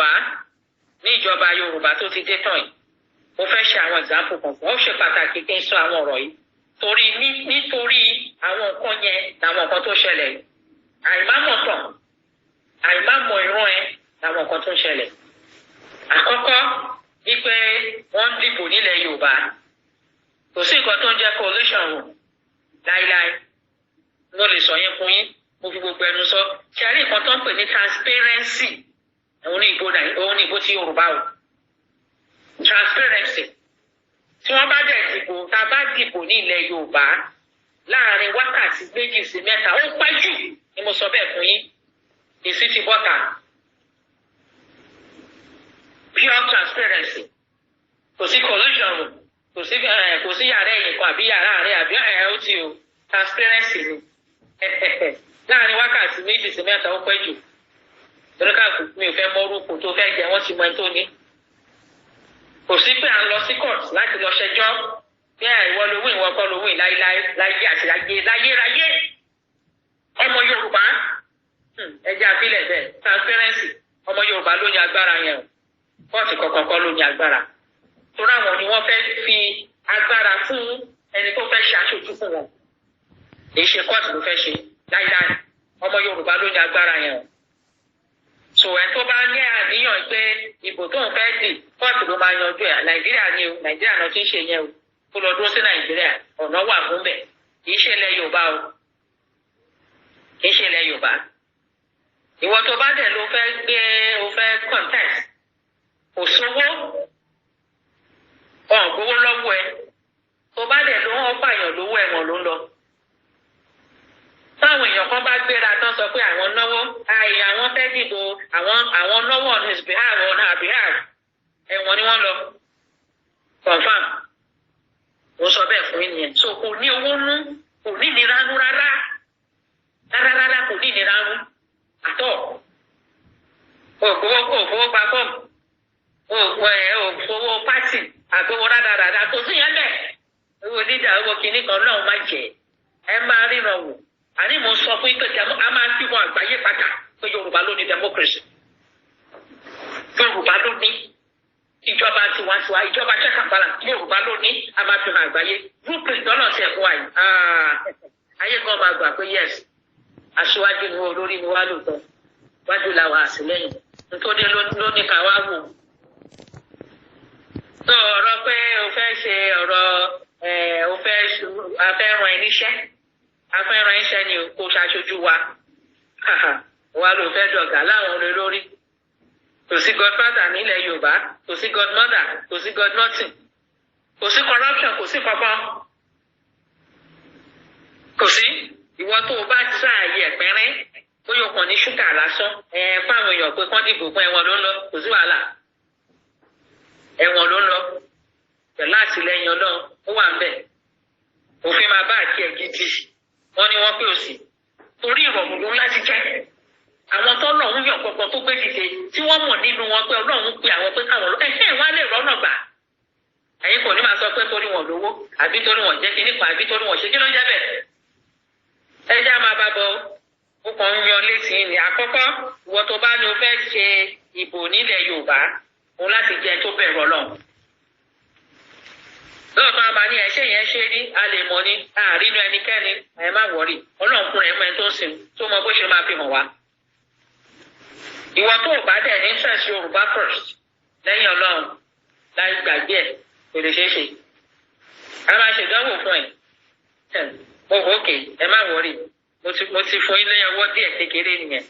Yorùbá, ní ìjọba Yorùbá tó ti dé tán yìí, mo fẹ́ ṣe àwọn example kan fún ọ. Ó ṣe pàtàkì kí n sọ àwọn ọ̀rọ̀ yìí torí nítorí àwọn nǹkan yẹn làwọn nǹkan tó ṣẹlẹ̀ yìí. Àìmámọ̀ tàn, àìmámọ̀ ìran ẹ làwọn nǹkan tó ń ṣẹlẹ̀. Àkọ́kọ́ wípé wọ́n ń dìbò nílẹ̀ Yorùbá, kò sí nǹkan tó ń jẹ́ coalition o, láíláí. Mo lè sọ yẹn fún yín, mo fi gbogbo ẹnu sọ. Ṣe rí nǹkan tó ń pè ní transparency, òun ní ìbò, òun ní ìbò tí Yorùbá o. Transparency tí wọ́n bá dẹ̀ dìbò, tá a bá dìbò ní ilẹ̀ Yorùbá, láàrin wákàtí 2 sí 3, ó pẹ́ jù ni mo sọ bẹ́ẹ̀ fún yín, èsì ti bọ́ta. Pure transparency. Kò sí collusion o, kò sí yàrá ẹ̀yìn kan àbí yàrá àárín àbí ẹ ó ti o. Transparency ni. Láàrin wákàtí 2 sí 3, ó pẹ́ jù, torí káàkiri mi ò fẹ́ mọ orúkọ tó fẹ́ jẹ, wọ́n ti mọ ẹni tó ní. Kò sí pé à ń lọ sí court láti lọ ṣẹjọ́ bí ẹ ìwọ ló win, ìwọ kọ́ ló win, láéláé, láyé àti láyé láyé ráyé. Ọmọ Yorùbá, ẹ jẹ́ àfilẹ̀ bẹ́ẹ̀. Transparency, ọmọ Yorùbá ló ní agbára yẹn o. Kóòtù kankan kọ́ ló ní agbára, torí àwọn ni wọ́n fẹ́ fi agbára fún ẹni tó fẹ́ ṣe aṣojú fún wọn. Kì í ṣe kóòtù ló fẹ́ ṣe láíláí. Ọmọ Yorùbá ló ní agbára yẹn o. So ẹ tó bá ní àníyàn pé ìbò tó ń fẹ́ dì, kóòtù ló máa yanjú ẹ̀, Nàìjíríà ni o, Nàìjíríà náà ti ń ṣe yẹn o, kó lọ dúró sí Nàìjíríà, ọ̀nà wà fún bẹ̀. Kì í ṣe ilẹ̀ Yorùbá o, kì í ṣe ilẹ̀ Yorùbá. Ìwọ tó bá dẹ̀ ló fẹ́ gbé o fẹ́ contest, kò sówó, wọn gbowó lọ́wọ́ ẹ, tó bá dẹ̀ ló ń pààyàn lówó, ẹ̀wọ̀n ló ń lọ. Táwọn èèyàn kan bá gbéra tán, sọ pé àwọn náwó àì àwọn fẹ́ dìbò, àwọn náwó on his behalf, on her behalf, ẹ̀wọ̀n ni wọ́n lọ. Confam, mo sọ bẹ́ẹ̀ fún yín nìyẹn. So kò ní owó nú, kò ní ìnira nú rárá rárá rárá, kò ní ìnira nú àtọ̀. Òfowó òfowó gba fọ́ọ̀mù, òfowó party àgbowó rádaràdà, kò sí yẹn bẹ́ẹ̀. Owó dídà, owó kìíní kan náà má jẹ ẹ máa ríran wò. Àní mo sọ fún yín pé a máa fi wọn àgbáyé padà pé Yorùbá ló ní democracy, Yorùbá ló ní ìjọba tiwantiwa, ìjọba check and balance, Yorùbá ló ní. A máa fi hàn àgbáyé. Blueprint lọ́nà tiẹ̀ fún wa yìí, ayé kan máa gbà pé yes, aṣíwájú ni olórí ni wá lóòótọ́, wájú làwọn àṣìlẹ́yìn nítorí ló ní ká wá wò. Tó ọ̀rọ̀ pé o fẹ́ ṣe ọ̀rọ̀ o fẹ́ a fẹ́ rán ẹ níṣẹ́, a fẹ́ rán ẹ níṣẹ́ ni o, kó ṣaṣojú wa, wa ló fẹ́ dọ̀gá láwọn olórí. Kò sí godfather nílẹ̀ Yorùbá, kò sí godmother, kò sí god nothing, kò sí corruption, kò sí kankan, kò sí. Ìwọ tó o bá ṣààyè ẹ̀pẹ́rẹ́, bóyá o kàn ní ṣúgà lásán ẹ fáwọn èèyàn pé kán dìbò fún, ẹ̀wọ̀n ló ń lọ. Kò sí wàhálà, ẹ̀wọ̀n ló ń lọ. Pẹ̀lú àtìlẹ́yìn Ọlọ́run, ó wà ń bẹ̀, òfin máa bá àkí ẹ̀ gidi. Wọ́n ní wọ́n pé òsì torí ìrọ̀rùn ló láti jẹ́ àwọn tọ́lọ́run yàn kankan tó gbé dìde, tí wọ́n mọ̀ nínú wọn pé Ọlọ́run pe àwọn pé káwọn lọ ẹ̀hẹ́ wọn á lè rọ́nà gbà. Ẹ̀yin kò ní máa sọ pé torí wọn lówó, àbí torí wọn jẹ́ kinní kan, àbí torí wọn ṣe kí ló ń jẹ́ bẹ́ẹ̀. Ẹ já máa bá bọ, ó kàn ń yan létí ní. Àkọ́kọ́, ìwọ tó bá ní o fẹ́ ṣe ìbò nílẹ̀ Yorùbá, òun láti jẹ́ tó bẹ̀rù Ọlọ́run. Lóòótọ́, a máa ní ẹṣẹ́ yẹn ṣe ní a lè mọ̀ ní àárínú ẹnikẹ́ni. Ẹ má worry, Ọlọ́run fún ẹ mọ ẹni tó ń sìn, tó mọ bó ṣe máa fi hàn wá. Ìwọ tó o bá dẹ̀ ní interest Yorùbá first lẹ́yìn Ọlọ́run, láì gbàgbé ẹ̀, kò lè ṣeé ṣe. A máa ṣèdánwò fún ẹ. Mo wò ókè, ẹ má worry, mo ti fún yín lẹ́yìn ọwọ́ díẹ̀ kékeré nìyẹn.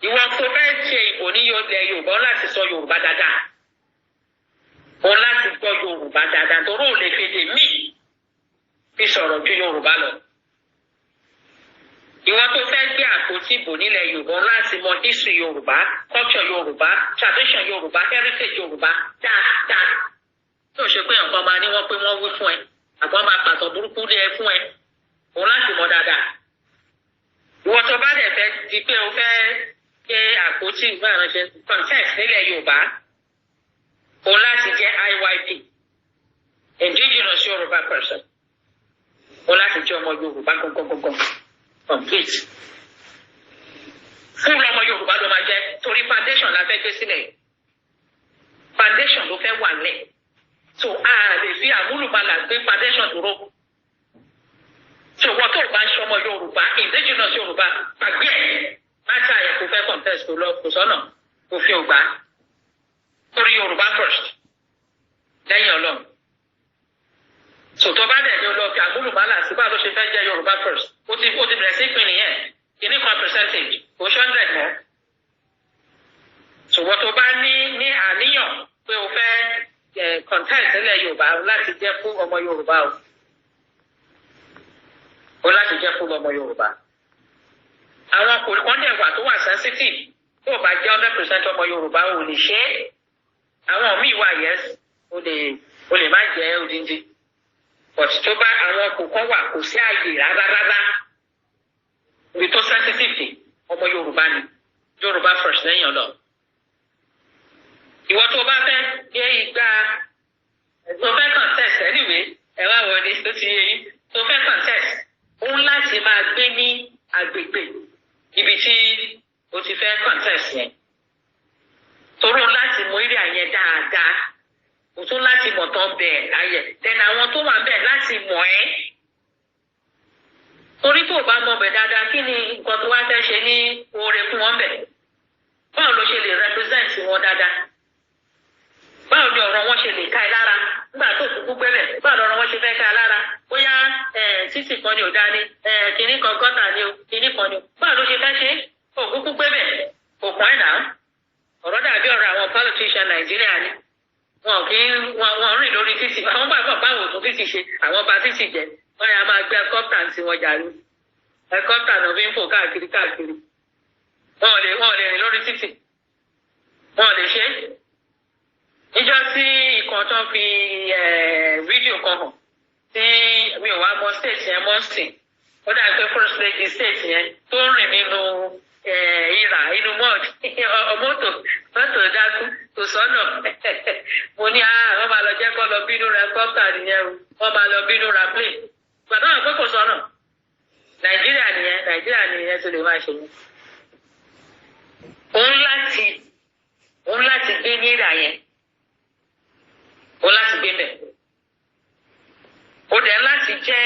Ìwọ tó fẹ́ ṣe ìbò ní ilẹ̀ Yorùbá, láti sọ Yorùbá dáadáa, o láti gbọ́ Yorùbá dáadáa, torí ò lè fèdè míì fi sọ̀rọ̀ ju Yorùbá lọ. Ìwọ tó fẹ́ gbé àpótí ìbò nílẹ̀ Yorùbá, láti mọ history Yorùbá, culture Yorùbá, tradition Yorùbá, heritage Yorùbá dáadáa. Tó ṣe pé nǹkan máa ní wọ́n pé wọ́n wí fún ẹ, àbọ̀ máa pàtó burúkú lé ẹ fún ẹ, òun láti mọ dáadáa. Ìwọ tó bá dẹ̀ fẹ́ di pé o fẹ́ gbé àpótí ìgbà ránṣẹ́ contest nílẹ̀ Yorùbá, òun láti jẹ́ IYP, indigenous Yorùbá person, òun láti jẹ́ ọmọ Yorùbá gangan, complete, fún ọmọ Yorùbá ló máa jẹ́, torí foundation la fẹ́ gbé sílẹ̀. Foundation ló fẹ́ wà lẹ̀, so a lè fi àmúlùmálà gbé foundation dúró. So wọ́n tó bá ń ṣọmọ Yorùbá, indigenous Yorùbá, gbàgbé ẹ̀, má ṣàyẹ̀ kó fẹ́ contest. Kó lọ, kò sọ́nà, òfin ò gbà, torí Yorùbá first lẹ́yìn Ọlọ́run. So tó bá dẹ̀ ní olóòfin àmúlùmálà sí, báwo ló ṣe fẹ́ jẹ́ Yorùbá first? Ó ti bẹ̀rẹ̀ sí ìpín nìyẹn, kìíní kan percentage, kò ṣe 100 mọ́. Ṣùgbọ́n tó bá ní àníyàn pé o fẹ́ contest nílẹ̀ Yorùbá, láti jẹ́ fún ọmọ Yorùbá o, o láti jẹ́ fún ọmọ Yorùbá. Àwọn kòlùkọ́ dẹ̀ wà tó wà sensitive, tó o bá jẹ́ 100% ọmọ Yorùbá, o lè ṣe é. Àwọn míì wà, yes, o lè má jẹ́ odindi, but tó bá àwọn kò kọ́ wà, kò sí àyè rárá rárá. Ibi tó sensitive dé, ọmọ Yorùbá ni, Yorùbá first lẹ́yìn ọ̀lọ́. Ìwọ tó bá fẹ́ gbé igba, tó fẹ́ contest anyway, ẹ wá wọlé tó ti yé yín, tó fẹ́ contest, ó ń láti máa gbé ní agbègbè ibi tí o ti fẹ́ contest yẹn, toró láti mọ area yẹn dáadáa, o tún láti mọ̀ tán bẹ̀ láyẹ̀, then àwọn tó wà bẹ̀ láti mọ̀ ẹ́, torí tó o bá mọ̀ bẹ̀ dáadáa, kí ni nǹkan tó wá fẹ́ ṣe ní oore fún wọn bẹ̀? Báwo ló ṣe lè represent wọn dáadáa? Báwo ni ọ̀rọ̀ wọn ṣe lè ká ẹ lára nígbà tó kúkú gbẹ́bẹ̀? Báwo ni ọ̀rọ̀ wọn ṣe fẹ́ ká ẹ lára? Bóyá títì kan ni ò dá ní, kinní kan gutter ni o, kinní kan ni o, báwo ló ṣe fẹ́ ṣe? Òkúkú gbẹ́bẹ̀, kò kàn ẹ́ náà. Ọ̀rọ̀ dàbí ọ̀rọ̀ àwọn politician Nàìjíríà ni. Wọn kì í wọn rìn lórí títì, àwọn bá bọ̀ báwo tún títì ṣe, àwọn bá títì jẹ. Wọn yà máa gbé helicopter tí wọn jàre, helicopter náà fi ń fò káàkiri káàkiri. Wọn ò lè rìn lórí títì, wọn ò lè ṣe é. Níjọ́ tí ìkan tó fi fídíò kan hàn tí mi ò wá mọ state yẹn mọ́ sí, ó dàbí pé first lady state yẹn tó ń rìn nínú ìrà inú mud, mọ́tò mọ́tò dákú, kò sọ́nà. Mo ní wọ́n máa lọ jẹ́ kó lọ bínú ra helicopter nìyẹn o, wọ́n máa lọ bínú ra plane gbàdá wọn pé kò sọ́nà. Nàìjíríà nìyẹn, Nàìjíríà nìyẹn tó lè máa ṣe yẹn. Òun láti gbé ní ìrà yẹn, òun láti gbé bẹ̀. Ó dẹ̀ láti jẹ́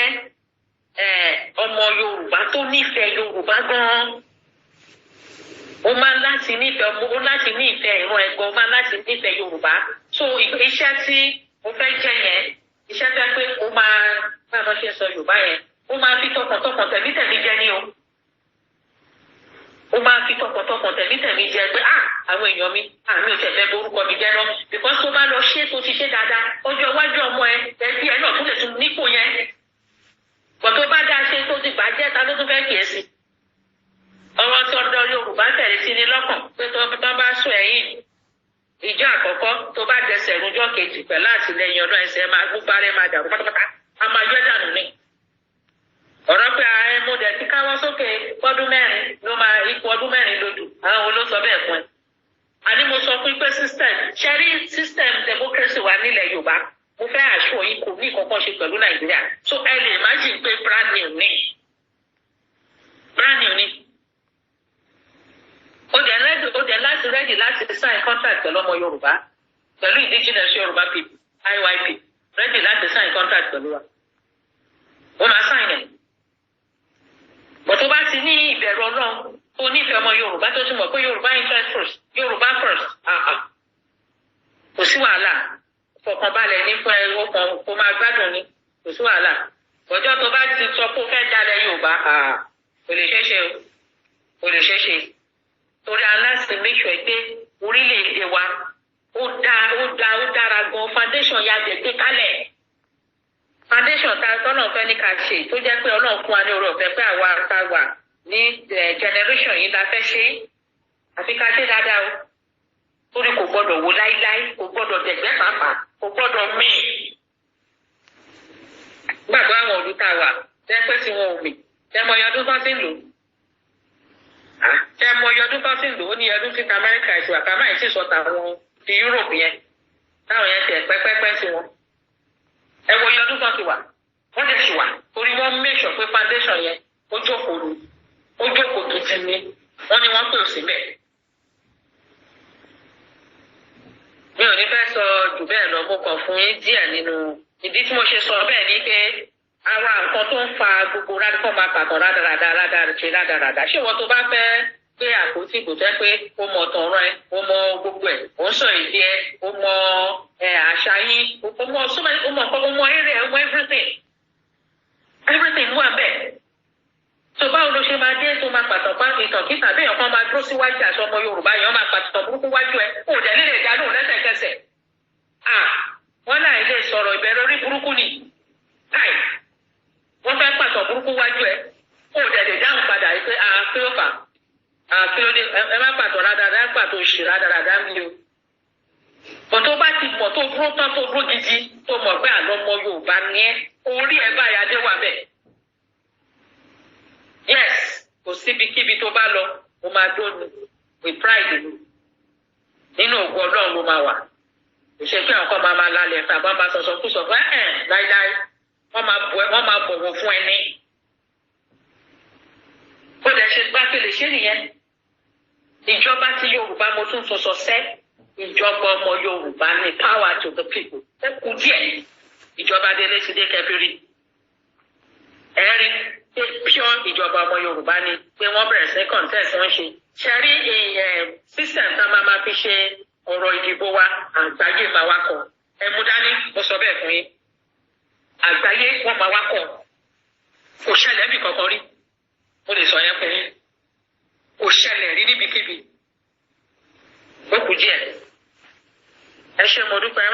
ọmọ Yorùbá tó nífẹ̀ẹ́ Yorùbá gan-an. Ó máa láti nífẹ̀ẹ́ ọmọ, ó láti ní ìfẹ́ ìran ẹ̀gbọ́n, ó máa láti nífẹ̀ẹ́ Yorùbá. So iṣẹ́ tí mo fẹ́ jẹ́ yẹn, iṣẹ́ tẹ́ pé ó máa bá a ṣe sọ Yorùbá yẹn, ó máa fi tọkàntọkàn, tẹ̀mítẹ̀mí jẹ́ ní o. Ó máa fi tọkàntọkàn, tẹ̀mítẹ̀mí jẹ́ pé, ah, àwọn èèyàn mi, àmì ò tẹ̀fẹ́ borúkọ mi jẹ́ lọ, because tó bá lọ ṣe, tó ti ṣe dáadáa, ọjọ́ iwájú ọmọ ẹ, ẹbí ẹ náà tún lè tún nípò yẹn. Bọ̀ tó bá dá ṣe, tó ti bàjẹ́, ta ló tún fẹ́ kìí sí? Ọ̀rọ̀ tí ọ̀dọ̀ Yorùbá tẹ̀lé sí ní lọ́kàn pé tó bá sọ ẹ̀yìn ìjọ àkọ́kọ́, tó bá dẹsẹ̀ rújọ́ kejì, pẹ̀lú àtìlẹyìn ọdún, ẹsẹ̀ máa gbogbo ara ẹ̀ máa dàrú pátápátá, a máa yọ dànù ní. Ọ̀rọ̀ pé ààrẹ mo dẹ̀ ti káwọ́ sókè fọ́dún 4 ló máa ipò ọdún 4 lódù, àwọn wo ló sọ bẹ́ẹ̀ fún ẹ? Àní mo sọ fún pé system ṣẹ́rí, system democracy wà nílẹ̀ Yorùbá, mo fẹ́ àṣọ yìí, kò ní ìkọ̀kọ̀ ṣe pẹ̀lú Nàìjíríà. So ẹ lè imagine pé brand new ni, brand new ni. Ó dẹ̀ láti ready láti sign contract pẹ̀lú ọmọ Yorùbá, pẹ̀lú indigenous Yorùbá people, IYP, ready láti sign contract pẹ̀lú wa. Ó máa sign ẹ̀. But tó bá ti ní ìbẹ̀rù Ọlọ́run, tó nífẹ̀ẹ́ ọmọ Yorùbá, tó ti mọ̀ pé Yorùbá interest first, Yorùbá first, ah ah, kò sí wàhálà. Fọkànbalẹ̀ ní fún ẹ, ó kàn kó máa gbádùn ni, kò sí wàhálà. Ọjọ́ tó bá ti sọ pé ó fẹ́ dalẹ̀ Yorùbá, ah, kò lè ṣeé ṣe o, kò lè ṣeé ṣe, torí aláṣẹ make sure pé orílẹ̀-èdè wa ó dá, ó dá, ó dára gan. Foundation ya jẹ gbé kalẹ̀, foundation ta tọ́nà fẹ́ ní ká ṣe, tó jẹ́ pé Ọlọ́run fún wa ní oore ọ̀fẹ́ pé àwa ta wà ní generation yìí la fẹ́ ṣe, àfi ká ṣe dáadáa o, torí kò gbọ́dọ̀ wó láíláí, kò gbọ́dọ̀ dẹ̀gbẹ́ pàápàá, kò gbọ́dọ̀ mì. Gbàgbọ́ àwọn òlù tá a wà tẹ́ pé tí wọn ò mì, tẹ́ mọ iye ọdún tó ti ń lò, tẹ́ mọ iye ọdún tó ti ń lò ó ní ọdún tí Amẹ́ríkà ìṣòwò àkàmá yìí sì sọ tàwọn ti Europe yẹn, táwọn yẹn tẹ̀ pẹ́pẹ́pẹ́ sí wọn. Ẹ wo iye ọdún tó ti wà, wọ́n dẹ̀ ṣì wà, torí wọ́n make sure pé foundation yẹn ó jókòó ni, ó jókòó tuntun ni. Wọ́n ní wọ́n pè ó síbẹ̀. Mi ò ní fẹ́ sọ jù bẹ́ẹ̀ lọ. Mo kàn fún yín díẹ̀ nínú ìdí tí mo ṣe sọ bẹ́ẹ̀ ni pé ara nǹkan tó ń fa gbogbo rádìkọ́ máa pàtàn rádaràda rádaràda ṣe rádaràda. Ṣé ìwọ tó bá fẹ́ gbé àpótí ìbò, tó yẹ pé ó mọ tọ̀rọ̀ ẹ, ó mọ gbogbo ẹ̀, ó ń sọ èdè ẹ, ó mọ ẹ àṣà yín, ó mọ so many, ó mọ nǹkan, ó mọ area, ó mọ everything, everything wà bẹ́ẹ̀. Tó báwo ló ṣe máa dé tó máa pàtàn pa ìtàn kí tàbí èèyàn kan máa dúró síwájú àṣọ ọmọ Yorùbá, èèyàn máa pàtàn burúkú wájú ẹ, kò dẹ̀ nílé ìdádùn lẹ́sẹ̀kẹsẹ̀? Ah, wọ́n náà lè sọ̀rọ̀, ìbẹ̀rẹ̀ orí burúkú ni. Káì, wọ́n fẹ́ pàtàn burúkú wájú ẹ, kò dẹ̀ lè dáhùn padà yìí pé, ah, kí ló fà á? Kí ló dé? Ẹ má pàtàn rádaràdá, ẹ pàtàn òṣì rádaràdá ń bí o. Bọ̀ tó bá ti mọ̀, tó dúró tán, tó dúró gidi, tó mọ̀ pé àlọ́ ọmọ Yorùbá ni ẹ́, orí ẹ báyìí, adé wà bẹ́ẹ̀. Yes, kò síbikíbi tó bá lọ, ó máa dóni with pride ni. Nínú ògo Ọlọ́run ló máa wà. Kò ṣe pé àwọn kan máa máa lálẹ́ tàbí wọ́n máa sọ̀sọ̀ kú sọ fún ẹ̀ ẹ̀ láíláí. Wọ́n máa bọ̀, wọ́n máa bọ̀wọ̀ fún ẹni. Bó dẹ̀ ṣe gbá pé lè ṣe nìyẹn. Ìjọba tí Yorùbá, mo tún tún sọ sẹ́, ìjọba ọmọ Yorùbá ní, power to the people. Ó kù díẹ̀, ìjọba délé ti dé kẹfìrí. Ẹ̀rí pé pure ìjọba ọmọ Yorùbá ni pé wọ́n bẹ̀rẹ̀ sí contest, wọ́n ṣe ṣe rí system tá a máa ma fi ṣe ọ̀rọ̀ ìdìbò wa. Àgbáyé máa wá kọ ẹ mú dání. Mo sọ bẹ́ẹ̀ fún yín, àgbáyé wọ́n máa wá kọ. Kò ṣẹlẹ̀ níbi kankan rí. Mo lè sọ yẹn fún yín, kò ṣẹlẹ̀ rí níbikíbi. Ó kù díẹ̀. Ẹ ṣé, mo dúpẹ́.